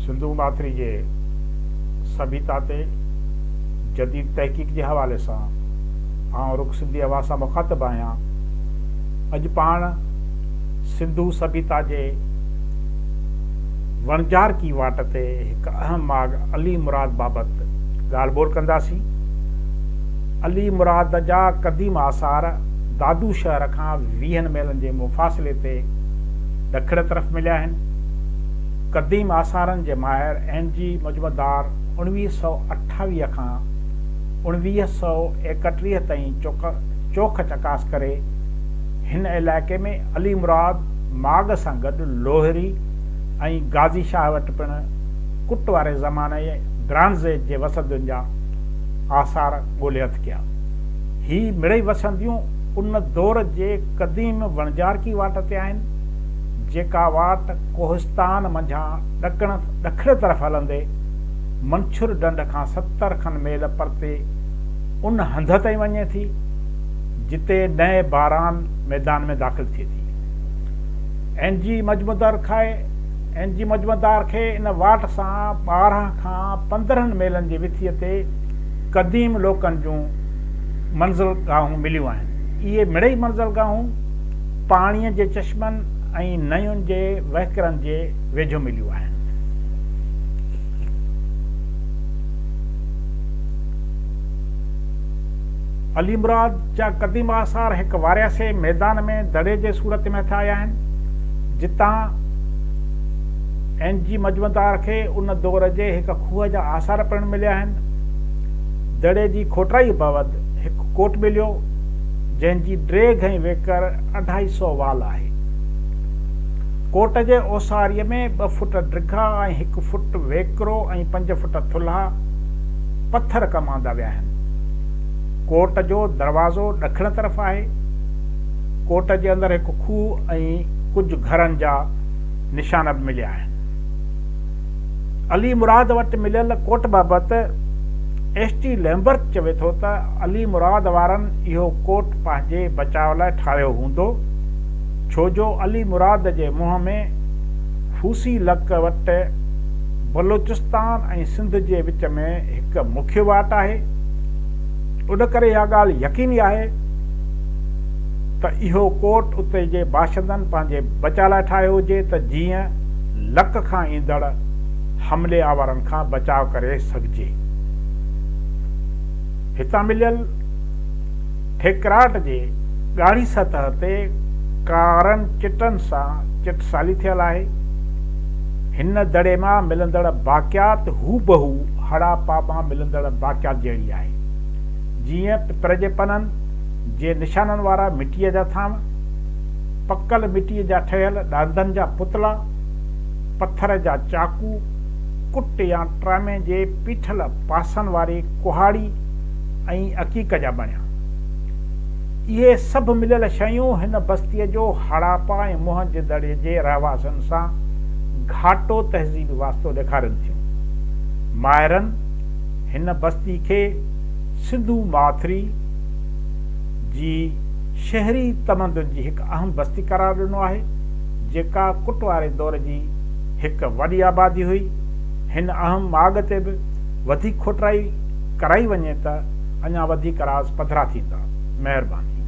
سنڌو ماٿري جي سڀيتا تي جديد تحقيق جي حوالي سان آئون رڪ سنڌي اوهان سان مخاطب آهيان. اڄ پاڻ سنڌو سڀيتا جي وڻجارڪي واٽ تي هڪ اهم ماڳ علي مراد بابت ڳالهه ٻولهه ڪنداسين. علي مراد جا قديم آثار دادو شهر کان ويهن ميلن جي مفاصلي تي ڏکڻ طرف مليا آهن. قديم آثارن جي ماهر اين جي مجمدار 1928 کان 1931 تائين چوک چڪاس ڪري هن علائقي ۾ علي مراد ماڳ سان گڏ لوهري ۽ غازي شاهه وٽ پڻ ڪٽ واري زماني برانز ايج جي وسندين جا آثار ڳولي هٿ ڪيا. هي مڙئي وسنديون ان دور جي قديم وڻجارڪي واٽ تي آهن، جيڪا واٽ ڪوهستان منجهان ڏکڻ ڏکڻ طرف هلندي منڇر ڍنڍ کان 70 کن ميل پرتي ان هنڌ تائين وڃي ٿي، جتي نئين باران ميدان ۾ داخل ٿئي ٿي. اين جي مجمدر کي اين جي مجمدار کي ان واٽ سان 12 کان 15 ميلن جي وٿيء تي قديم لوڪن جون منزل گاهون مليون آهن. اهي مڙئي منزل گاهون پاڻيء جي چشمن ۽ نئين جي وهڪرن جي ويجهو مليون آهن. علي مراد جا قديم آثار هڪ وارياسي ميدان ۾ دڙي جي صورت ۾ هٿ آيا آهن، جتان اين جي مجمدار کي ان دور جي هڪ کوهه جا آثار پڻ مليا آهن. دڙي جي کوٽائيء بعد هڪ ڪوٽ مليو، جنهن جي ڊيگهه ۽ ويڪر اڍائي سئو وال آهي. ڪوٽ جي اوساريء ۾ ٻه فوٽ ڊگها ۽ هڪ فوٽ ويڪرو ۽ پنج فوٽ ٿلها پٿر ڪم آندا ويا آهن. ڪوٽ جو دروازو ڏکڻ طرف آهي. ڪوٽ جي اندر هڪ کوهه ۽ ڪجهه گهرن جا نشان به مليا آهن. علي مراد وٽ مليل ڪوٽ بابت ايس ٽي ليمبرٽ چوي ٿو ته علي مراد وارن اهو ڪوٽ پنهنجي بچاء لاء ٺاهيو هوندو، ڇو جو علي مراد جي منهن ۾ ڦوسي لڪ وٽ بلوچستان ۽ سنڌ جي وچ ۾ هڪ مکيه واٽ آهي، ان ڪري اها ڳالهه يقيني آهي ته اهو ڪوٽ اتي جي باشندن پنهنجي بچاء لاء ٺاهيو هجي ته جيئن لڪ کان ايندڙ حملي آورن کان بچاء ڪري سگهجي. هتان مليل ٺيڪراٽ جي ڳاڙهي سطح تي ڪارن چٽن سان چٽسالي ٿيل آهي. هن دڙي مان ملندڙ باقيات هوبهو هڙاپا مان ملندڙ باقيات جهڙي آهي. جيئن پپر جي پنن جي نشانن وارا مٽيء جا ٿانو، پڪل مٽيء جا ٺهيل ڏاندن جا پتلا، پٿر جا چاقو، ڪٽ يا ٽرامي جي پيٺل پاسن واري ڪهاڙي ۽ عقيق جا بڻيا. اهي سڀ مليل شيون هن بستيء جو هڙاپا ۽ موهن جي دڙي جي رهواسين سان گهاٽو تهذيبي واسطو ڏيکارين ٿيون. ماهرن هن بستي کي سنڌو ماٿري جي شهري تمدن جي هڪ اهم بستي قرار ڏنو آهي، جيڪا ڪٽ واري دور جي هڪ وڏي آبادي هئي. هن اهم ماڳ تي به وڌيڪ کوٽرائي ڪرائي وڃي ته اڃا وڌيڪ راز پڌرا ٿيندا. مهرباني.